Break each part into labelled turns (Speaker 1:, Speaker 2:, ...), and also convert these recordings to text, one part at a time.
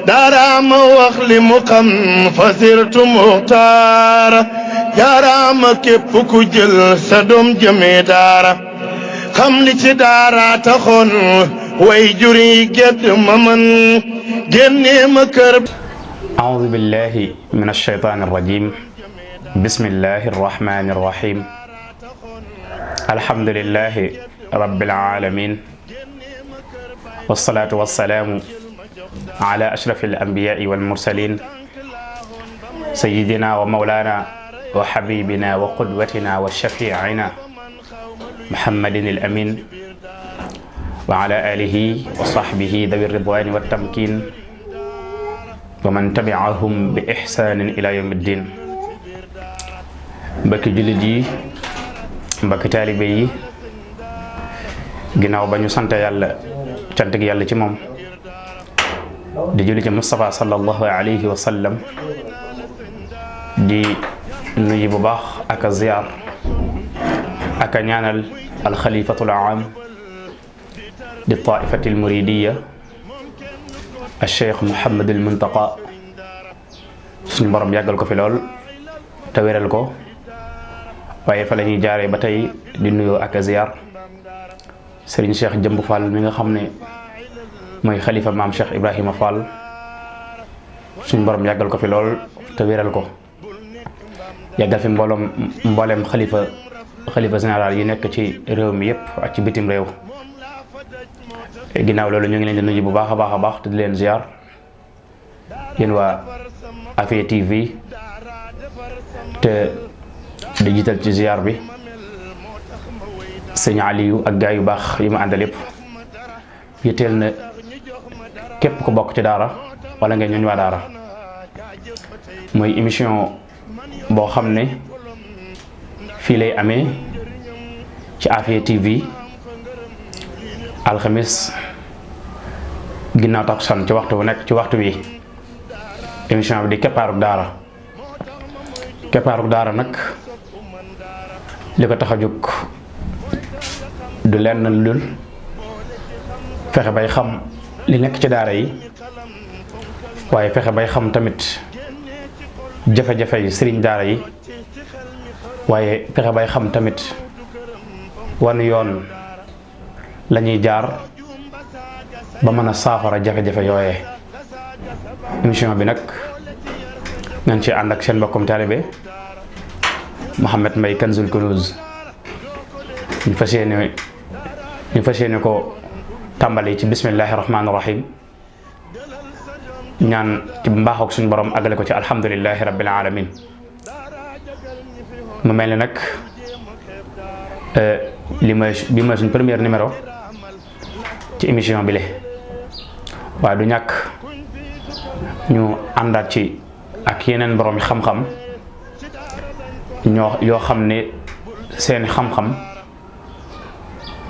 Speaker 1: دارام واخلي مقام فسرت مختار جارام كيف كجل سدوم جمي دارا خملي ci daara taxoon way juri gedd maman génne ma kër.
Speaker 2: أعوذ بالله من الشيطان الرجيم بسم الله الرحمن الرحيم الحمد لله رب العالمين والصلاة والسلام على أشرف الأنبياء والمرسلين سيدنا ومولانا وحبيبنا وقدوتنا وشفيعنا محمد الأمين وعلى آله وصحبه ذوي الرضوان والتمكين ومن تبعهم بإحسان إلى يوم الدين. mbokki jullit yi mbokki taalibe yi ginnaaw ba ñu sant yàlla cant gi yàlla ci moom di julli ci Mustafa sallallahu alayhi wa sallam di nuyu bu baax ak a ziyaar ak a ñaanal alxalifatul aam di taifati almuridiya alcheikh Muhammad al Muntaqa suñu borom yàggal ko fi lool te wéral ko waaye fa la ñuy jaaree ba tey di nuyoo ak a ziyaar Serigne Cheikh Jëmb Fall mi nga xam ne mooy xalifa maam Cheikh Ibrahima Fall suñu borom yàggal ko fi lool te wéral ko yàggal fi mboolem xalifa général yi nekk ci réew mi yëpp ak ci bitim réew. ginnaaw loolu ñu ngi leen di nuyu bu baax a baax te di leen ziar yéen waa Afia TV te di jiital ci ziar bi sëñ Aliou ak gaa yu baax yi ma àndal yëpp yitteel na képp ku bokk ci daara wala ngeen ñooñ waa daara mooy émission boo xam ne fii lay amee ci Afia TV alxamis ginnaaw takkusaan ci waxtu bu nekk ci waxtu wi émission bi di keppaaruk daara nag li ko tax a jóg du lenn lul fexe bay xam li nekk ci daara yi waaye fexe bay xam tamit jafe-jafe yi sëriñ daara yi waaye fexe bay xam tamit wan yoon lañuy jaar ba mën a saafara jafe-jafe yooyee. émission bi nag ngeen ci ànd ak seen mbokkum taalibe Mouhamed Mbaye Kanzul Kunuz ñu fas yéene ko tàmbali ci bismillahi rahmaani rahim ñaan ci mbaaxook suñu borom àggale ko ci alhamdulillahi rabbil alamin. mu mel ni nag bi mooy suñ premier numéro ci émission bi le waaye du ñàkk ñu àndaat ci ak yeneen borom xam-xam yoo xam ne seen xam-xam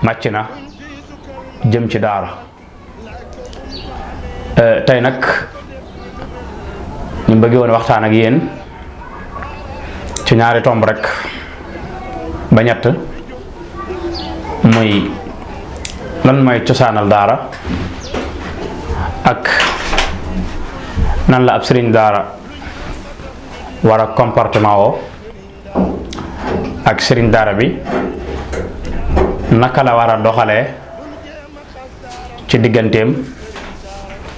Speaker 2: màcc na jëm ci daara. tey nag ñu bëgg woon waxtaan ak yéen ci ñaari tomb rek ba ñett muy lan mooy cosaanal daara ak nan la ab sëriñ daara war a comportement woo ak sëriñ daara bi naka la war a doxalee ci digganteem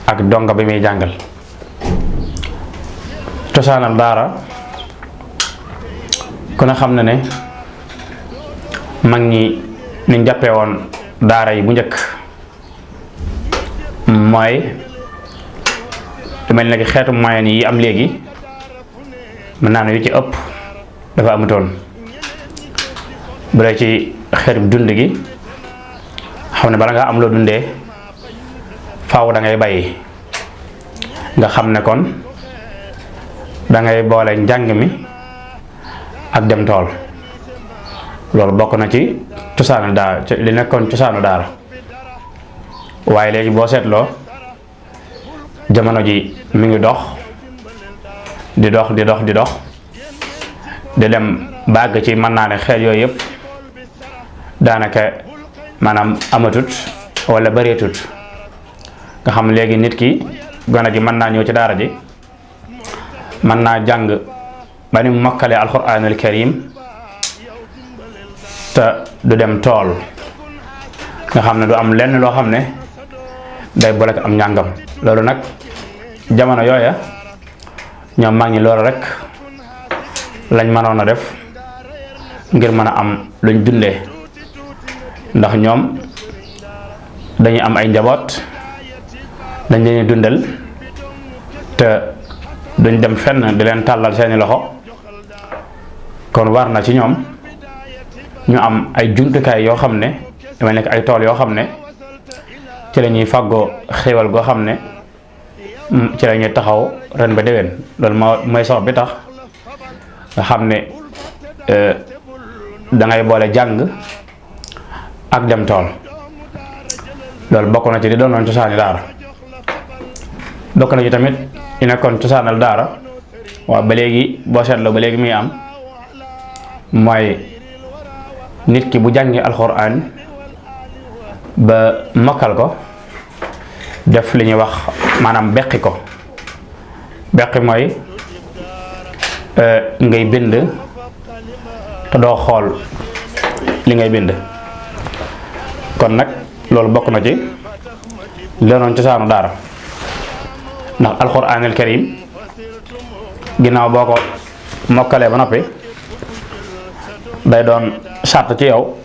Speaker 2: ak donga bi muy jàngal. cosaanal daara ku ne xam na ne mag ñi niñ jàppee woon daara yi bu njëkk mooy lu mel ne xeetu moyen yi am léegi mën naa ne yu ci ëpp dafa amutoon. bu dee ci xeetu dund gi xam ne bala nga am loo dundee faaw da ngay bàyyi nga xam ne kon da ngay boole njàng mi ak dem tool. loolu bokk na ci cosaanu daara li nekkoon cosaanu daara waaye léegi boo seetloo jamono ji mi ngi dox di dox di dem bàgg ci mën naa ne xeet yooyu yëpp daanaka maanaam amatut wala bëreetut nga xam léegi nit ki gone gi mën naa ñëw ci daara ji mën naa jàng ba ni mu mokkale alxuraanul karim te du dem tool nga xam ne du am lenn loo xam ne day boole am njàngam. loolu nag jamono yooya ñoom mag ñi loolu rek lañ mënoon a def ngir mën a am luñ dundee, ndax ñoom dañuy am ay njaboot dañ leen dundal te duñ dem fenn di leen tàllal seeni loxo, kon war na ci ñoom ñu am ay jumtukaay yoo xam ne damay nekk ay tool yoo xam ne ci la ñuy fàggoo xéewal goo xam ne ci la ñuy taxaw ren ba déwén. loolu mooy sabab bi tax nga xam ne dangay boole jàng ak dem tool. loolu bokk na ci di doonoon cosaani daara, bokk na ci tamit di nekkoon cosaanal daara waaw ba léegi boo seetloo ba léegi muy am mooy nit ki bu jàngee alxuraan ba mokkal ko def li ñuy wax maanaam beqi ko. beqi mooy ngay bind te doo xool li ngay bind. kon nag loolu bokk na ci lenoon cosaanu daara, ndax alxuraanul karim ginnaaw boo ko mokkalee ba noppi day doon sàrt ci yow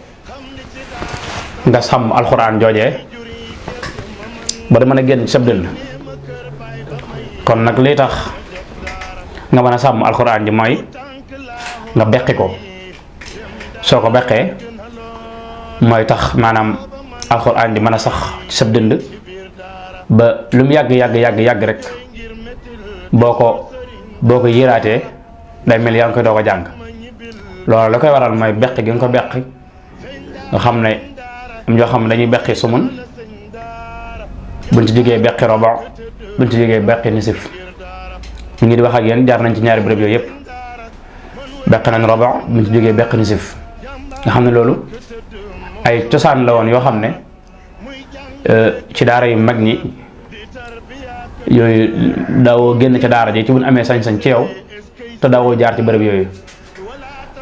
Speaker 2: nga sàmm alxuraan joojee ba da mën a génn ci sab dënn. kon nag li tax nga mën a sàmm alxuraan ji mooy nga beqi ko. soo ko beqee mooy tax maanaam alxuraan ji mën a sax ci sab dënd ba lu mu yàgg rek boo ko yëraatee day mel yaa ngi koy doog a jàng. loolu la koy waral mooy beqi gi nga ko beqi nga xam ne am yoo xam ne dañuy beqi sumun, buñ ci jógee beqi robo, buñ ci jógee beqi nisif. ñu ngi di wax ak yéen jaar nañ ci ñaari bërëb yooyu yëpp, beqi nañ robo buñ ci jógee beqi nisif. nga xam ne loolu ay cosaan la woon yoo xam ne ci daara yu mag ñi yooyu daawoo génn ca daara ji ci buñ amee sañ-sañ ci yow te daawoo jaar ci bërëb yooyu.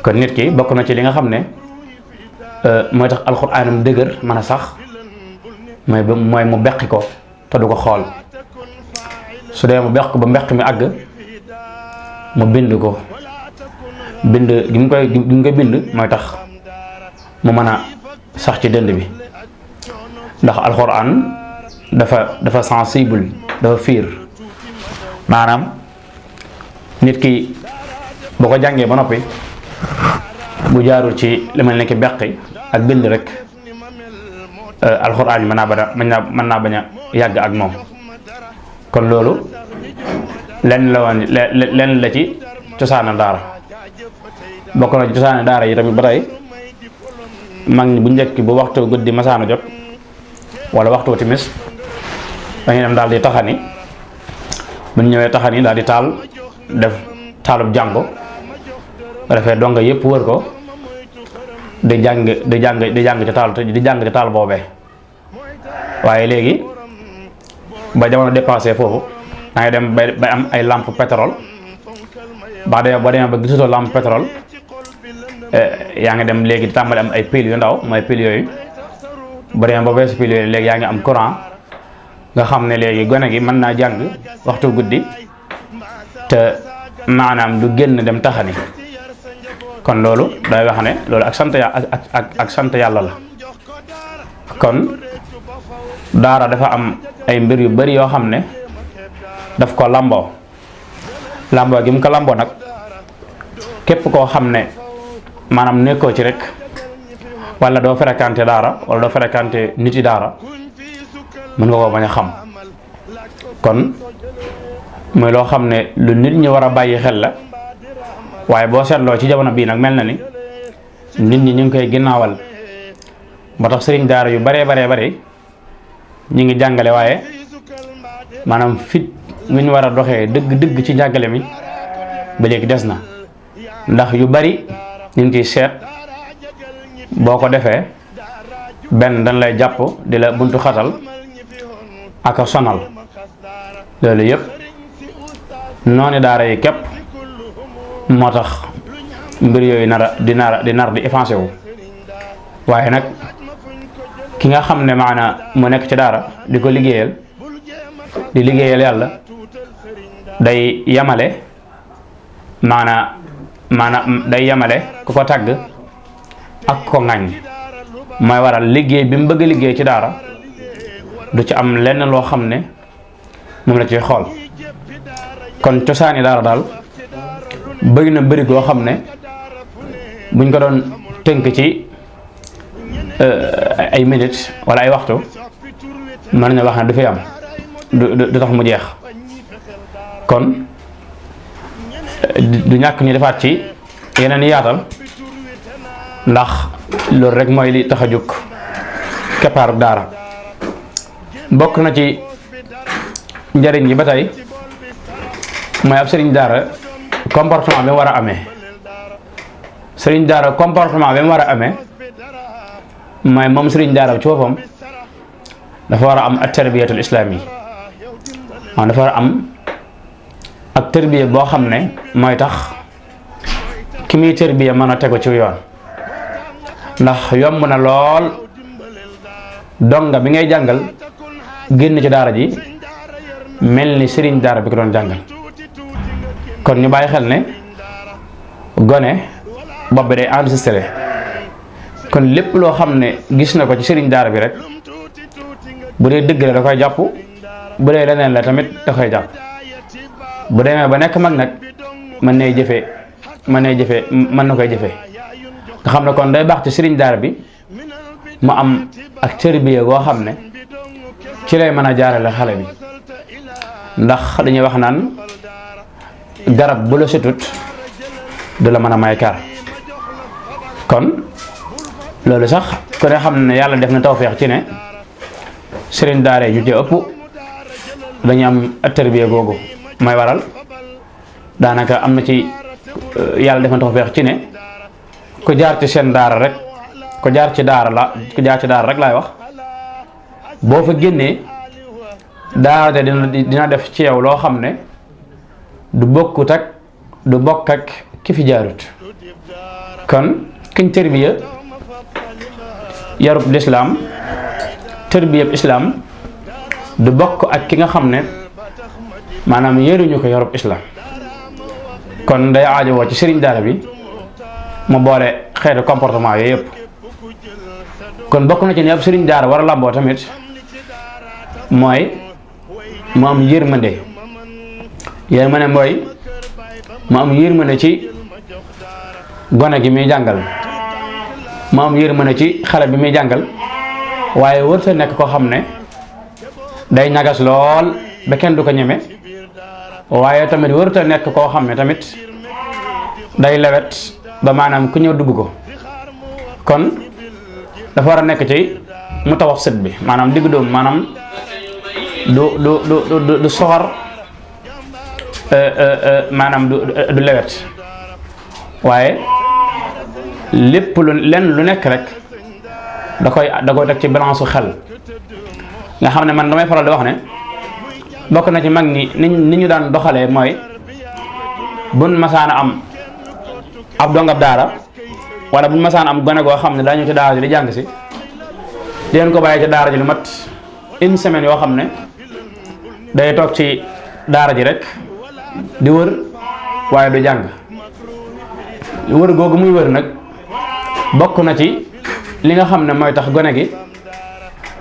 Speaker 2: kon nit ki bokk na ci li nga xam ne mooy tax alxuraanam dëgër mën a sax mooy mu beqi ko te du ko xool. su dee mu beq ko ba mbeq mi àgg mu bind ko, bind gi mu koy bind mooy tax mu mën a sax ci dënd bi. ndax alxuraan dafa sensible, dafa fiir. maanaam nit ki boo ko jàngee ba noppi bu jaarul ci li mel ne ki beqi ak bind rek alxuraan yi mën naa bañ a yàgg ak moom. kon loolu lenn la ci cosaanal daara. bokk na ci cosaanal daara yi tamit ba tey mag ñi bu njëkk bu waxtu guddi masaana jot wala waxtu timis dañuy dem daal di taxani, bu ñu ñëwee taxani daal di taal def taalub jàngu ba defee donga yëpp wër ko di jàng ci taal boobee. waaye léegi ba jamono dépassé foofu da ngay dem ba am ay lampe pétrole boo demee ba gisatoo lampe pétrole yaa ngi dem léegi di tàmbali am ay pile yu ndaw mooy pile yooyu. ba demee ba weesu pile yooyu léegi yaa ngi am courant nga xam ne léegi gone gi mën naa jàng waxtu guddi te maanaam du génn dem taxani. kon loolu day wax ne loolu ak sant yàlla la. kon daara dafa am ay mbir yu bari yoo xam ne daf ko lamboo gi mu ko lamboo nag képp koo xam ne maanaam nekkoo ci rek wala doo fréquenté daara wala doo fréquenté nit yi daara mën nga koo bañ a xam. kon muy loo xam ne lu nit ñi war a bàyyi xel la. waaye boo seetloo ci jamono bii nag mel na ni nit ñi ñu ngi koy ginnaawal ba tax sëriñ daara yu baree ñu ngi jàngale waaye maanaam fit mu ñu war a doxee dëgg ci njàngale mi ba léegi des na. ndax yu bari ñu ngi ciy seet boo ko defee benn dañ lay jàpp di la buntu xatal ak a sonal loolu yëpp noonu daara yi képp moo tax mbir yooyu di nar di effacé wu. waaye nag ki nga xam ne maanaam mu nekk ci daara di ko liggéeyal yàlla day yamale maanaam day yamale ku ko tagg ak ko ŋàññ mooy waral liggéey bi mu bëgg a liggéey ci daara du ci am lenn loo xam ne moom la ciy xool. kon cosaani daara daal bëri na bëri goo xam ne buñ ko doon tënk ci ay minutes wala ay waxtu mën nañu wax ne du fi am du tax mu jeex. kon du ñàkk ñu defaat ci yeneen yaatal ndax loolu rek mooy li tax a jóg keppaaru daara. bokk na ci njëriñ yi ba tey mooy ab sëriñ daara comportement bi mu war a amee sëriñ daara comportement bi mu war a amee mooy moom sëriñ daara ci boppam dafa war a am ak tarbiyatul islaami yi dafa war a am ak tarbiya boo xam ne mooy tax ki muy tarbiya mën a tegu ci yoon. ndax yomb na lool donga bi ngay jàngal génn ci daara ji mel ni sëriñ daara bi ko doon jàngal. kon ñu bàyyi xel ne gone bopp bi day enregistré kon lépp loo xam ne gis na ko ci sëriñ daara bi rek bu dee dëgg la da koy jàpp bu dee leneen la tamit da koy jàpp bu demee ba nekk mag nag mën na koy jëfee nga xam ne kon day baax ci sëriñ daara bi mu am ak tarbiya goo xam ne ci lay mën a jaarale xale bi ndax dañuy wax naan garab bu la setut du la mën a may kar. kon loolu sax ku ne xam ne yàlla def na tawfeex ci ne sëriñ daara yi ñu ci ëpp dañu am ak tarbiya googu may waral daanaka am na ci yàlla def na tawfeex ci ne ku jaar ci seen daara rek ku jaar ci daara rek laay wax boo fa génnee daara de dina def ci yow loo xam ne du bokk ak ki fi jaarut. kon kiñ tërbiya yarub lislaam tërbiyab islaam du bokk ak ki nga xam ne maanaam yëruñu ko yarub islaam. kon day aajowoo ci sëriñ daara bi mu boole xeetu comportement yooyu yëpp. kon bokk na ci ne ab sëriñ daara war a làmboo tamit mooy mu am yërmande mooy mu am yërmande ci gone gi muy jàngal mu am yërmande ci xale bi muy jàngal waaye wërta nekk koo xam ne day ñagas lool ba kenn du ko ñeme waaye tamit wërta nekk koo xam ne tamit day lewet ba maanaam ku ñëw dugg ko. kon dafa war a nekk ci mu tawax sët bi maanaam digg doom maanaam du soxor maanaam du lewet waaye lépp lu nekk rek da koy teg ci balance su xel nga xam ne man damay faral di wax ne bokk na ci mag ñi ni ñu daan doxalee mooy buñ masaana am ab dongab daara wala buñ masaana am gone goo xam ne daañu ci daara ji di jàng si di leen ko bàyyi ci daara ji lu mat une semaine yoo xam ne day toog ci daara ji rek di wër waaye du jàng wër googu muy wër nag bokk na ci li nga xam ne mooy tax gone gi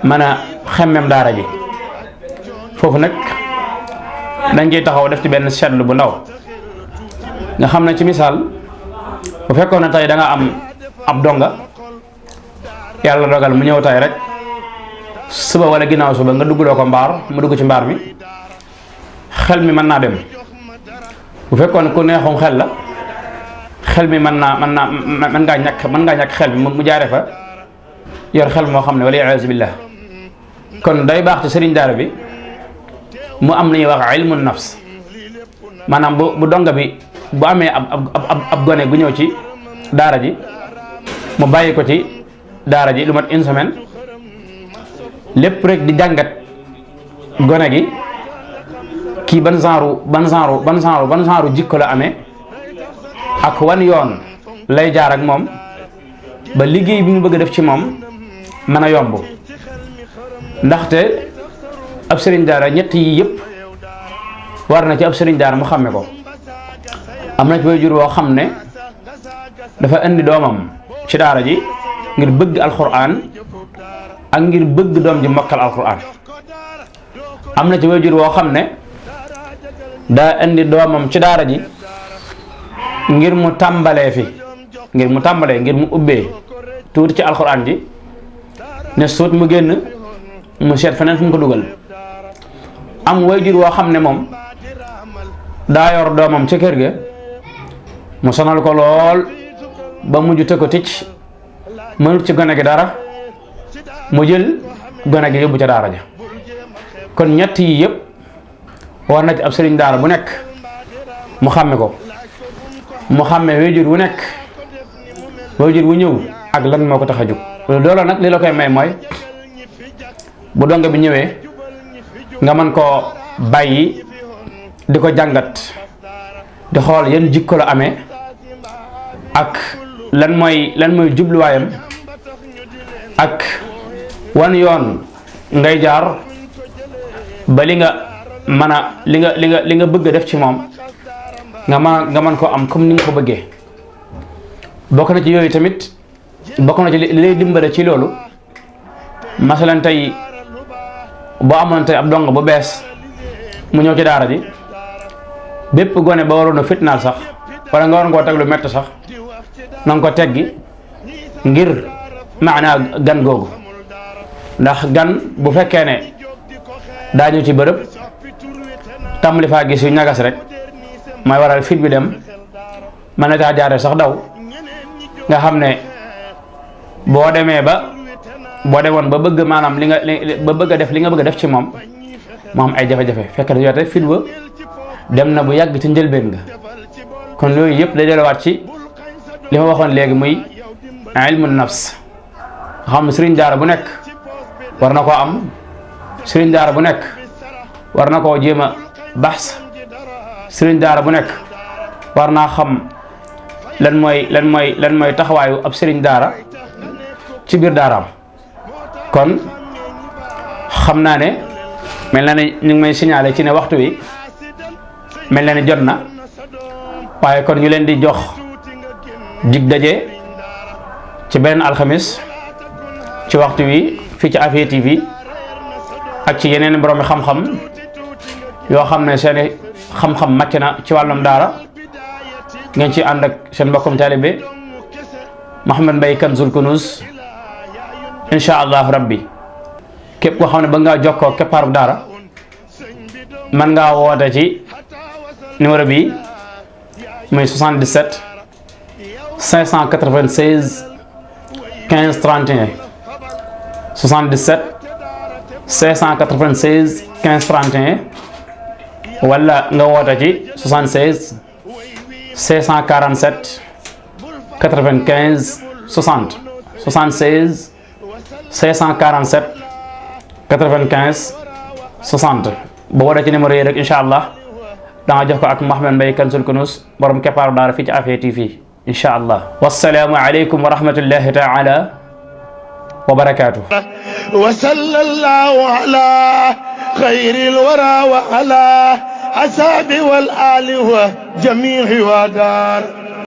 Speaker 2: mën a xemmem daara ji. foofu nag dañ ciy taxaw def ci benn seetlu bu ndaw nga xam ne ci misaal bu fekkoon ne tey da nga am ab donga yàlla dogal mu ñëw tey rek suba wala ginnaaw suba nga duggloo ko mbaar mu dugg ci mbaar mi xel mi mën naa dem. bu fekkoon ku neexum xel la xel mi mën ngaa ñàkk xel mi mu jaare fa yor xel moo xam ne wala iyaazu billah. kon day baax ci sëriñ daara bi mu am lu ñuy wax ilmu nafs maanaam bu donga bi bu amee ab gone gu ñëw ci daara ji mu bàyyi ko ci daara ji lu mat une semaine lépp rek di jàngat gone gi kii ban genre jikko la amee ak wan yoon lay jaar ak moom ba liggéey bi mu bëgg a def ci moom mën a yomb. ndaxte ab sëriñ daara ñett yi yëpp war na ci ab sëriñ daara mu xàmme ko. am na ci waajur woo xam ne dafa indi doomam ci daara ji ngir bëgg alxuraan ak ngir bëgg doom ji mokkal alxuraan. am na ci waajur woo xam ne daa indi doomam ci daara ji ngir mu tàmbalee ngir mu ubbee tuuti ci alxuraan ji ne suut mu génn mu seet feneen fu mu ko dugal. am waajur woo xam ne moom daa yor doomam ci kër ga mu sonal ko lool ba mujj te ko ticc mënut ci gone gi dara mu jël gone gi yóbbu ca daara ja. kon ñett yi yëpp war na ci ab sëriñ daara bu nekk mu xàmme ko, mu xàmme waajur wu nekk, waajur wu ñëw ak lan moo ko tax a jóg. loolu nag li la koy may mooy bu donga bi ñëwee nga mën koo bàyyi di ko jàngat di xool yan jikko la amee ak lan mooy jubluwaayam ak wan yoon ngay jaar ba li nga mën a li nga bëgg a def ci moom nga mën koo am comme ni nga ko bëggee. bokk na ci yooyu tamit bokk na ci li lay dimbale ci loolu masalan tey boo amoon tey ab dong bu bees mu ñëw ci daara ji bépp gone ba waroon a fitnaal sax wala nga waroon koo teg lu métti sax na nga ko teggi ngir maanaa gan googu. ndax gan bu fekkee ne daa ñëw ci bërëb tàmbali faa gis yu ñagas rek mooy waral fit bi dem mën na caa jaaree sax daw nga xam ne boo demoon ba bëgg maanaam ba bëgg a def li nga bëgg a def ci moom mu am ay jafe-jafe fekk na yow fit ba dem na bu yàgg ci njëlbeen nga. kon loolu yëpp day delluwaat ci li ma waxoon léegi muy ilmu nafs nga xam ne sëriñ daara bu nekk war na koo am, sëriñ daara bu nekk war na koo jéem a baxs, sëriñ daara bu nekk war naa xam lan mooy taxawaayu ab sëriñ daara ci biir daaraam. kon xam naa ne mel na ne ñu ngi may signalé ci ne waxtu wi mel na ne jot na, waaye kon ñu leen di jox dig daje ci beneen alxamis ci waxtu wi fii ci Afia TV ak ci yeneen borom xam-xam yoo xam ne seeni xam-xam màcc na ci wàllum daara. ngeen ci ànd ak seen mbokkum taalibe Mouhamed Mbaye Kanzul Kunuz incha allah rabbi. képp koo xam ne ba ngaa jokkoo keppaaru daara mën ngaa woote ci numéro bi muy 77 596 15 31 77 596 15 31 wala nga woote ci 76 547 95 60 76 547 95 60 boo wootee ci numéro yi rek incha allah da nga jox ko ak Mouhamed Mbaye Kanzul Kunuz borom keppaaru daara fii ci Afia TV incha allah. wassalaamu aleykum wa rahmatullahi taala wa barakaatuh.
Speaker 1: wa sallallahu ala xayril wara wa ala ashabi wal ali wa jami'i wa dar.